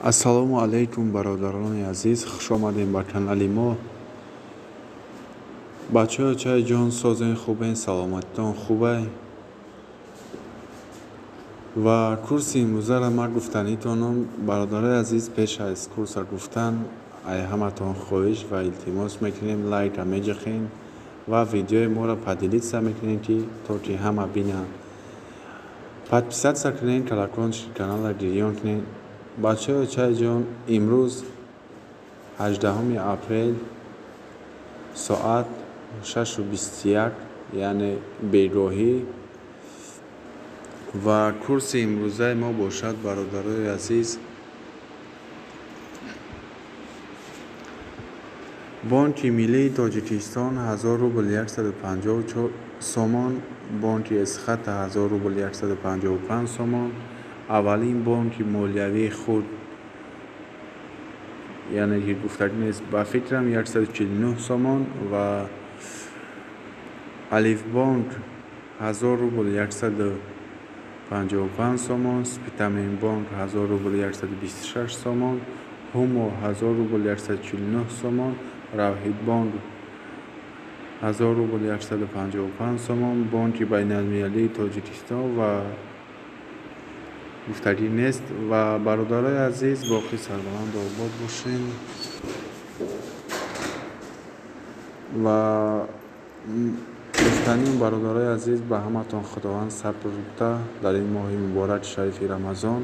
Ассалому алайкум, бародарони азиз, хуш омадем ба канали мо. Бачаҳо, чай ҷон, созен, хубен, саломатитон хубай? Ва курси имрӯзаро ман гуфтанитонам, бародарои азиз. Пеш аз курса гуфтан, ай ҳаматон хоҳиш ва илтимос мекунем: лайка меҷиқен ва видеои моро поделиться мекунем, ки то ки ҳама бинанд. Подписаться кунем, колокольчики каналро гирён кунем. Бачаҳо, чай ҷон, имрӯз 18 апрел, соат 6:21, яъне бегоҳӣ. Ва курси имрӯзаи мо бошад, бародарои азиз, Бонки Миллии Тоҷикистон: 1000 рубл 154 сомон, Бонки Эсхата: 1000 рубл 155 сомон, аввалин бонки молиявии худ, яъне ки гуфтагӣ нест, ба фикрам, 149 сомон ва Алифбонк: 1000 рубл 155 сомон, Спитаменбонк: 1000 рубл 126 сомон, Ҳумо: 1000 рубл 149 сомон, Равҳидбонк: 1000 рубл 155 сомон, Бонки Байналмилалии Тоҷикистон ва гуфтагӣ нест. Ва бародарои азиз, боқӣ сарбаланду обод бошем. Ва гуфтаним, бародарои азиз, ба ҳаматон Худованд сабр да дар ин моҳи мубораки шарифи Рамазон.